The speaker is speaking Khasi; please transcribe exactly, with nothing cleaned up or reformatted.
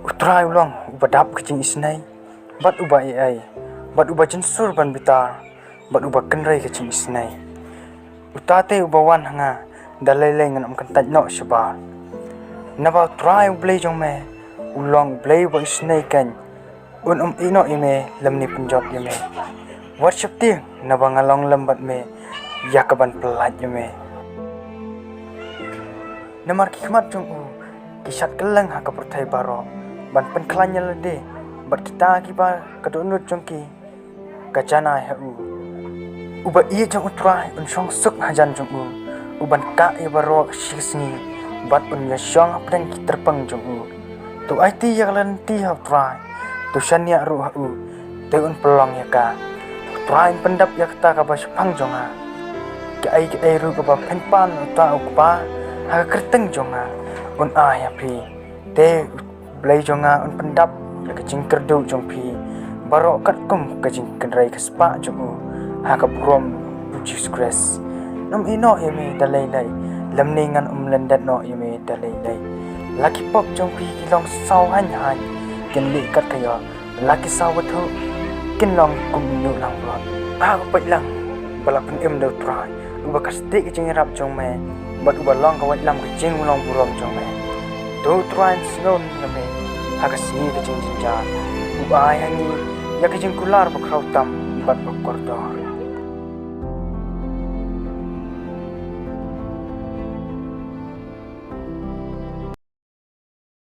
U Trai u long uba dap ka jingisynei bad uba ei ei, bad uba jynsur ban bitar bad uba kynrei ka jingisynei. Uta te uba wan ha nga, da lei lei ngan ym kyntait noh shabar. Naba U Trai U Blei jong me u long U Blei uba isynei keiñ, un ym ïeh noh ïa me lymne pynjot ïa me. Wat sheptieng, naba nga long lem bad me ïa ka ban pyllait ïa me. Namar ki khmat jong u ki shad kylleng ha ka pyrthei baroh ban pynkhlaiñ ïa lade, bad kita kiba ka dohnud jong ki ka janai ha u. Uba ïeit jong U Trai un shong suk hajan jong u, u ban kah ïa baroh shi sngi, bad un ïashong hapdeng ki tyrpeng jong u. To aiti ïa ka lynti ha U Trai, to shaniah ruh ha u, te un pynlong ïa ka. U Trai un pyndap ïa kata kaba shaphang jong nga. Kaei kaei ruh kaba phin pan uta u kpa ha ka kyrteng jong nga, un ai ha phi. Te U Blei jong nga un pyndap ïa ka jingkyrduh jong phi baroh katkum ka jingkynrei ka spah jong u, ha ka burom U Jisu Khrist. Ym ïeh noh ïa me da lei lei, lymne ngan ym lyndet noh ïa me da lei lei. La ki pop jong phi ki long saw haiñ haiñ, kin lieh kat ka ïor. La ki saw bathuh kin long kum ïingnuh langbrot. Ha ka paidlang ba la pynim da U Trai, uba ka stieh ka jingïarap jong me, bad uba long ka waitlam ka jinglong burom jong me. To U Trai un sngewbha ïa me ha ka sngi ka jingjynjar, u ai ha ngi ïa ka jingkular bakhraw tam bad bakordor.